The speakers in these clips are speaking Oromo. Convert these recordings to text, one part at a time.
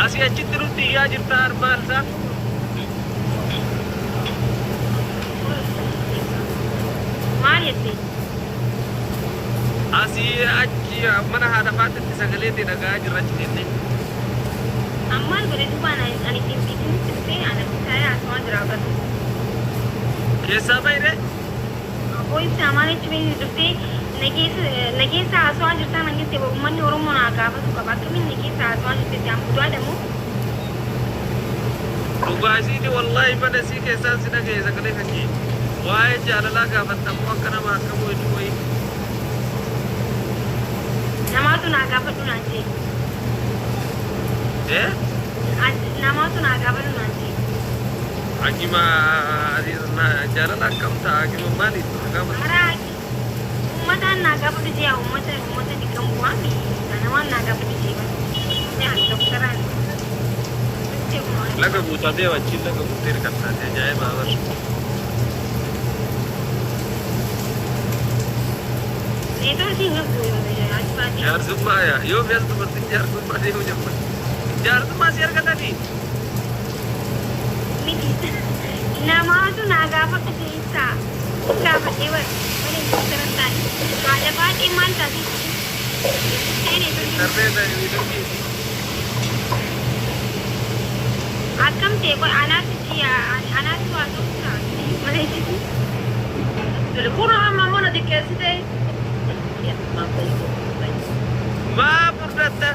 Asii achitti nutti iyyaa jirta maal isaa? Maal jette? Asii achi mana haadha faatitti sagalee tee dhaga'aa jirra achi teennee. An maal godhe duuba ana ani isin isinitti dhufee ana taa'ee haasawaa jira bar. Keessaa bahi ree? Aboo ibsaa maal jechuun inni dhuftee na keessa na keessa haasawaa jirtaa nan jette uummanni Oromoo naa gaafatu qaba akkamiin na keessa haasawaa jirte an budaadha moo? Dhugaa isiiti wallaahi mana isii keessaan si dhagaye sagalee kan kee. Waa'ee jaalalaa gaafatta ammoo akka nama akkamuu hedduu wayii. Namaatu naa gaafadhu naan jee. Eh? Namaatu naa gaafadhu naan jee. Hakima jaalala akkam ta'a hakima maaliif gaafatu? Karaa uummataan naa gaafadhu jee uummata uummata diqamu waan namaan naa gaafadhu jee bara. Ani doktoraan. Laga guutaa deema achiin laga guuttee riqattaate ajaa'iba bar. Neetwoorkiin qabdu as baatee. Jaarsummaa yaa yoo fees dubartiin jaarsummaa deemuu jammatu. Jaarsummaa si argatanii? Miti namaatu naa gaafadhu jee ibsaa. Gaafadhee bara malee doktoran taane. Haadha baatee maal taatee neetwoorkiin. Interneeta neetwoorkii. Akkam ta'e qoy anaatu si anaatu haasa'u jira malee Kun amma immoo na xiqqeessite. Maa furdatta?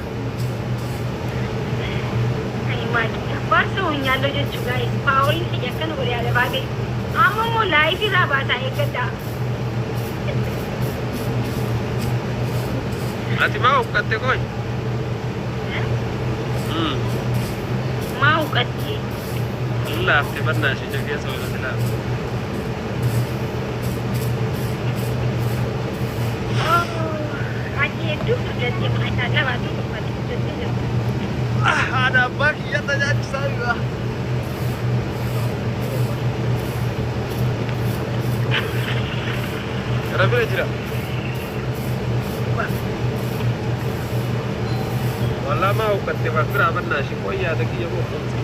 Ani maal barsa ሆኛለሁ jechuu guys poweriin kiyya akkana godhe yaada baate amma immoo live irraa baataa eeggadhaa. Ati maa huqqatte qoy? Maa huqqatte? Laafte bannaa ishee keessa oolati laafte. Ati hedduu furdatte maashaallah baatee tokkotti furdattee jirta. Haadha abbaa kiyya tajaajisaa jira. Gara bira jira. Walaa maa huqqatte waa biraa bannaa ishee qoy yaada kiyya moo qomsi.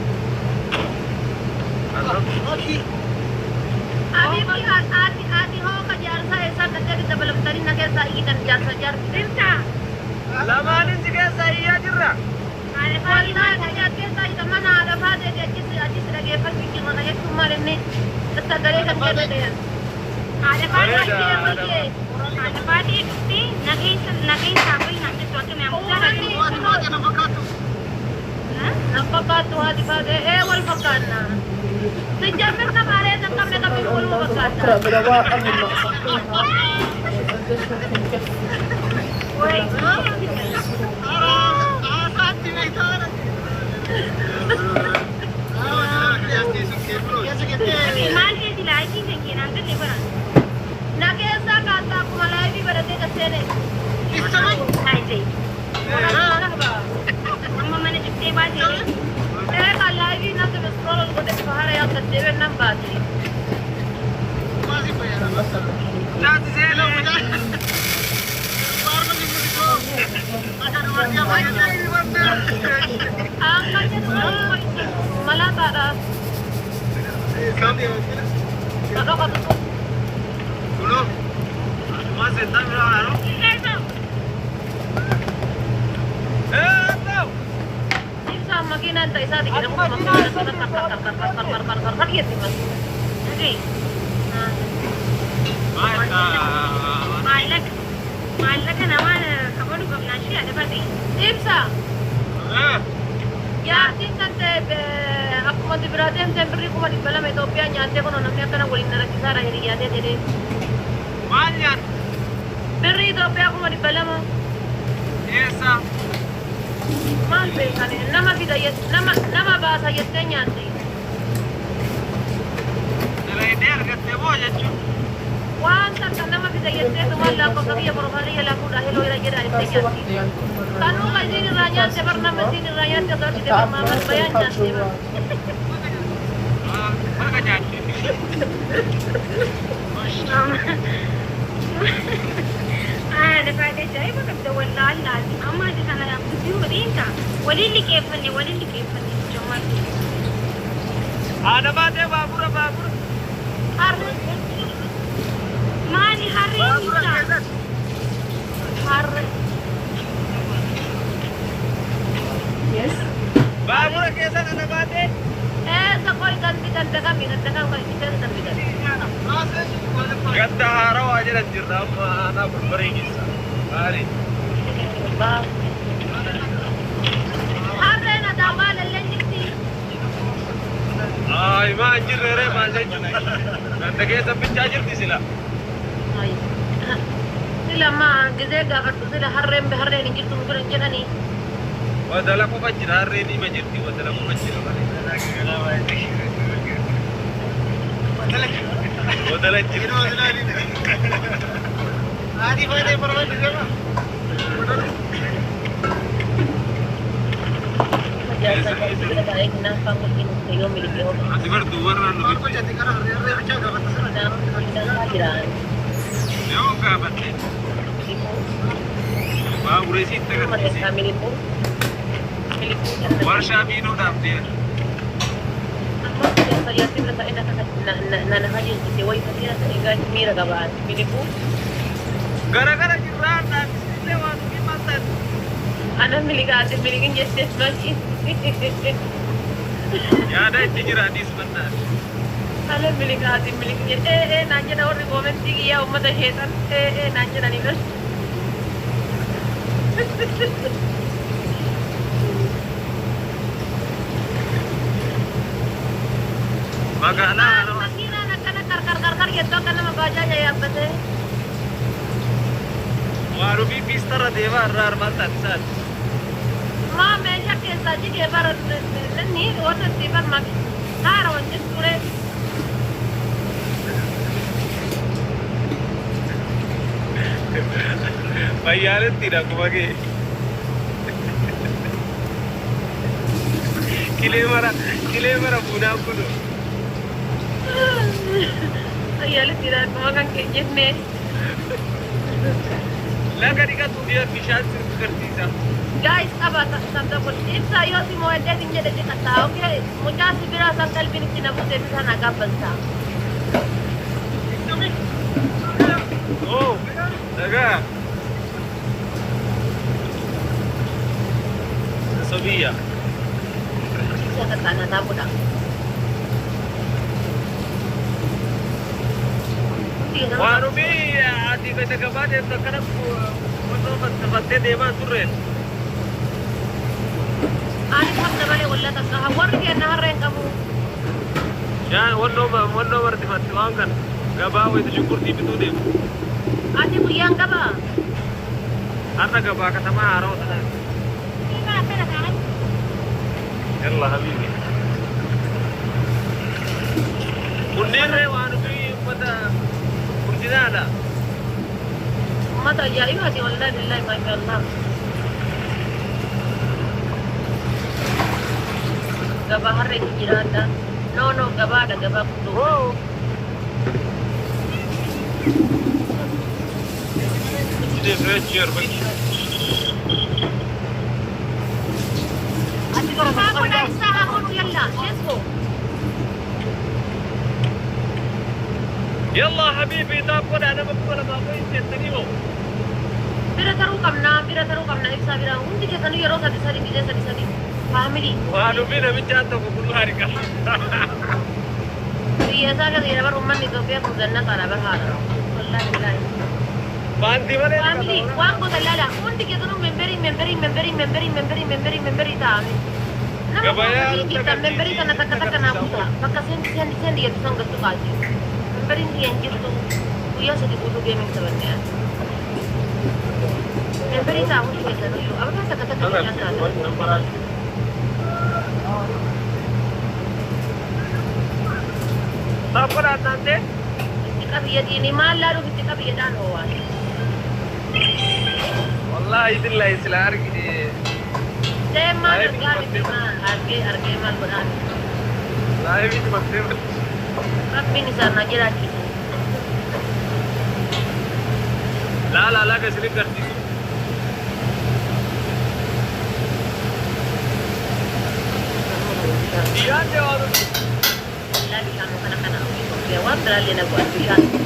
Habiibti ati ati hoo ka jaarsaa eessaa gattee dabalamtanii na keessaa iyyitan jaarsa jaarti. Ibsaa. Lamaanin si keessaa iyyaa jirra. Haadha baatee maal Wallaahi taate? ati keessaa iyyitan mana haadha faateeti achis achis dhageeffachuu jirra na jechuun maal inni sagalee kan kennite. Haadha baatee Bareeda. Wayyee. Haadha baatee dhuftee na keessa na keessaa bahi naan jettu akkami Uummanni na fakkaattu haati faatee ee wal fakkaanna. Sijjamir nama areeda hin qabne kamiin waluma fakkaata. أقرأ برواق قبل ما أصحيها عشان قديش ممكن يكفي. Way. Maal keeti liveiin kan keenaan galle bara. Na keessaa kaattaa akkuma live baratee gasseene. Haa jee. Amma mana cuftee baatee. Ee kan live namni scroll godhe bifa haara yaa gaddeebeen nan baate. Taati seenaa. Amma jedhu malaataadha. Ka dhokatu sun. Kuno. Maa seentaa biraa haaroo. Eh, ta'u. Ibsaan makiinaan ta'e isaati jedhamu makiinaan kar kar kar kar kar kar kar kar kar jetti makiinaan. Dhagee. Maal Maallaqa maallaqa namaa kafalu qabnaa ishee haadha baatee. Ibsa. Jaartiin kan ta'e akkuma ati biraa deemteen birrii 200,000 Itoophiyaa nyaattee kunoo namni akkana waliin na rakkisaadha hiriyyaatee jedhee. Maal nyaata? Birrii Itoophiyaa 200,000. Eessa? Maal beekan nama fida nama nama baasa jettee nyaatte. Dalaydee argattee moo jechuun? Waan takka nama fida jettee tumaan lakkoofsa kiyya profile jalaa fuudha hello ira jedha jettee كاسة nyaatti. واحدة يعني كل مرة Kanuu ka isiin irraa nyaatte bar nama isiin irraa nyaatte osoo argite bar تعبوا maamal bayaan الحاج nyaatte bar. جوات. Baga nyaatte. Haadha baatee ajaa'iba qabda wallaahi laati. Amma ati kana dubbii godheenta Waliin liqeeffanne, waliin liqeeffanne jechuun. Haadha baatee baabura baabura. Harree. Maali harreen Baabura isaa? keessatti. Harree. Yes. Baabura keessa haadha baatee. Eessa qoy gandi ganda kami ganda kam kan isheen gandi ganda. Ganda haarawaa jedhan jirra amma aanaa barbaree keessa. Maali? Harreen adaamaa lallee jirti. Ay, maa hin jirre ree maal jechuudha. Ganda keessa bichaa jirti sila. Sila maa gizee gaafadhu sila harreen harreen hin jirtu bira hin jedhanii. Wadala qofa jira, harreen hima jirti, wadala qofa jira malee. Wadala jira. Ati bar dubarraan nu bitte. Yoo gaafatte. Baaburee sitti agarsiise. Warshaa biinoo dhaabdee. Gara gara jirraan dhaabbisillee waan nuti maal taate. Ana miligaate miligin jettee maqii. Yaada itti jira anis mannaan. Ana miligaate miligin jettee ee naan jedha warri comment kiyyaa uummata sheexan ee ee naan jedhanii bas. Magaalaa Maal haarawaa. Makiinaan akkana qarqar qarqar jettu akka nama baajaaja yaabbatee. Waan ofii piistarra deemaa irraa armaan taate. Maa meeshaa keessaa jigee bara inni wanta itti bar haara wanti ture. Fayyaalettiidha akkuma kee. Kilee mara kilee mara fuudhaan kunu. Fayyaalettiidha akkuma kan kee jennee. Laga dhiqatu bishaan sirbi garsiisa. Guys, qaba sabda kun ibsa yoo si mo'adhee sin jedhe xiqqataa, okay? Mucaa si biraa san qalbiin itti na buutee fi sana gaabbantaa. Oh, dhagaa. Sobiyya. Isa takka na godha. Waan ofii ati gadi gabaa deemtu akkana wantoota fattee deemaa turreen. Ani sabda malee walla takka warri kenna harreen qabu. Shaan wannoo wannoo martifatte waan kana gabaa wayita shunkurtii bituu deemu. Ati guyyaan qabaa? Har'a gabaa katamaa haarawaa sanaa. Yalla habibi. Kunneen ree waan ofii uummata original. Uummata ajaa'ibaati, wallahi billahi, maasha Allah. Gabaa harreetu jiraata. No, no, gabaadha, gabaa guddoo. Oh. Deemnee bakki. Haa godha isaa haa godhu, yalla let's go. Yalla habibi, tap godhaa nama 2000 qoyin seettanii moo? Bira taruu qabna, bira taruu qabna, ibsaa bira hundi keessanuu yeroo sadi sadi gisee sadi sadi family. Waan ofii namichaan tokko kullaa riqa. Biyya isaa keessa jira bar uummanni Itoophiyaa kun gannataadha bar haadha. Wallahi billahi. Baantii malee. Family waan gosa laala hundi keessanuu member member member member member member member ta'ame. Nama Gabayaa kuma nutti jirtan member kana takka takka naa agarsiisi. buuta. Bakka seendi seendi seendi jettu san galtu kaati. Memberiin kiyya hin jirtu guyyaa 3 guutuu gaming taphannee. Member ta'a hundi keessanuu ababaa takka takka bishaan taata. Tap godhaa naantee. Itti qabiyyatiini maal laaluuf itti qabiyyadhaan hoowaan. Wallahi billahi sila argine. See maal Live argaa miti maal argee argee maal godhaa miti. Live mattee. Rabbiin isaan na jiraachisu. Laala laga isin garsiisu. Bishaan. Bishaan Wallaahi bishaan kana kana waan biraallee na bu'an bishaan.